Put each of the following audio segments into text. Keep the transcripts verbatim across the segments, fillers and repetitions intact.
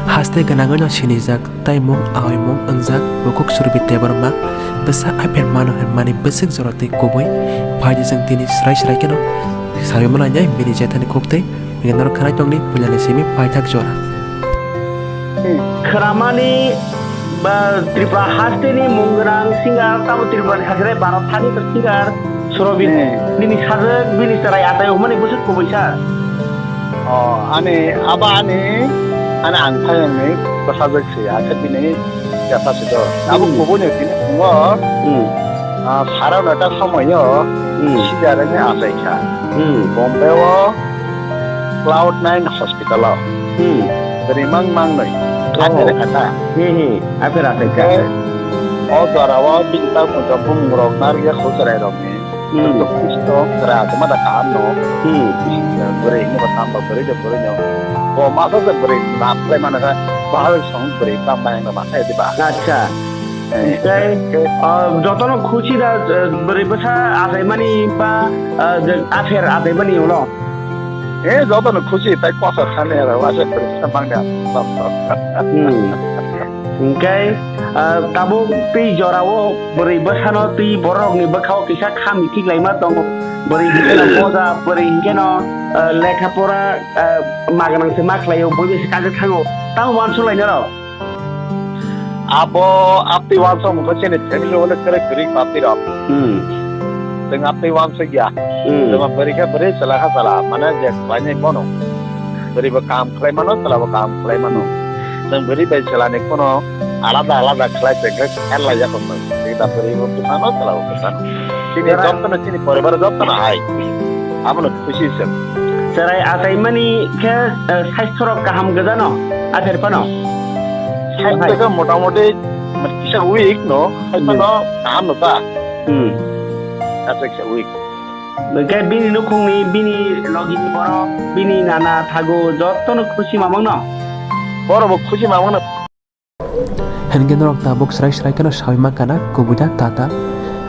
Haste gwnangwi no sinijak, tei mung awi mung wngjak, bukhuk Surbi Debbarma, bwsa apher mano hwnmani bwswk jora twi kubui, phaidi chwng tini swrai swrai kheno sawi mano nai bini jethani khuktwi, bini norok khanai tongni puilani simi paithak jora. Khramani ba Tripura hasteni mung gwnang singer, tamo Tripurani hakhe Bharat thani singer, Surabhi, hmm, nini sajwk, bini chwrai achai hwnmani bwswk kubui sa. O, ani aba ani, ani ang thayangni bwsajwk se, akhe bini yapha se do. Abo, hmm, kubuni bini phungo, hmm, ah, sara nota somoyo, hmm, sijarani achai kha. Hmm. Bombay o Cloud Nine Hospital o. Hmm. Rimang mangnoi. Oh. Achai kha ta. Hmm, hmm. Apher achai kha. Khe o jora o bini ta kunta bumung rok narwkya khulcharai rokni. Hmm. Tok tok kra ma da kaham no. Hmm. Bwrwi ni ba tamba bwrwi de bwrwi no. Bo ma sa se bwrwi na play mana ka bahal song bwrwi tam ba yang ba sa di ba. Acha. Eh. Tei, ah, jotono khusi da, eh, bwrwi bwsa achaimani ba, ah, je apher achaimani ulo. Eh, jotono khusi tai kosa khani aro asa bwrwi bwsa mangya. Hmm. Hingke, ah, tabuk twi jorao bwrwi bwsano twi borokni bwkhao kisa kha mithi klaima tongo. Bwrwi hingkeno boja, bwrwi hingkeno, ah, lekha pora, ah, magnang se ma khlaio, bui bai se kajak thango. Tamo uansuk lai norok? Abo aptwi uansuk mungkha chini family hole kwrwi kwrwi aptwi rok. Hmm. Chwng aptwi uansuk ya. Hmm. Chwng bwrwi khe bwrwi, chwla khe chwla, mane je khlainai bono. Bwrwi bo kam khlai mano, chwla bo kam khlai mano. Chwng bwrwi bai chwlani kono alada alada khlai tongkhe kher laijak hwnwi. Chwla bwrwi bo bwsano, chwla bo bwsano. Chini jotono, chini poribar jotono hai. Abono khusi se. Chwrai achaimani khe, eh, saisto rok kaham gwjano, ather phano? Saisto khe motamoti kisa weak no, hai phano kaham no ta. Hmm. Achai kisa weak. Hwnkhe bini nukhungni, bini logini borok, bini nana thagu jotono khusi mamang no? Borok bo khusi mamang no. Hingke norok tabuk srai srai kheno sawi mankha na, kubui da tata.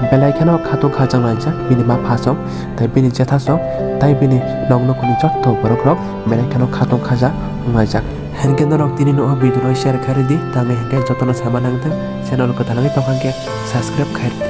Belai kheno khatung khajak laijak bini ma phasong, tei bini jethasong, tei bini nok nukhungni jotto borok rok belai kheno khatung khaja wnglaijak. Hingke norok tini no o video no share khai ridi, tangwi hingke jotono sama nangthang, channel kwtal wngwi tongkha hingke subscribe khai ridi.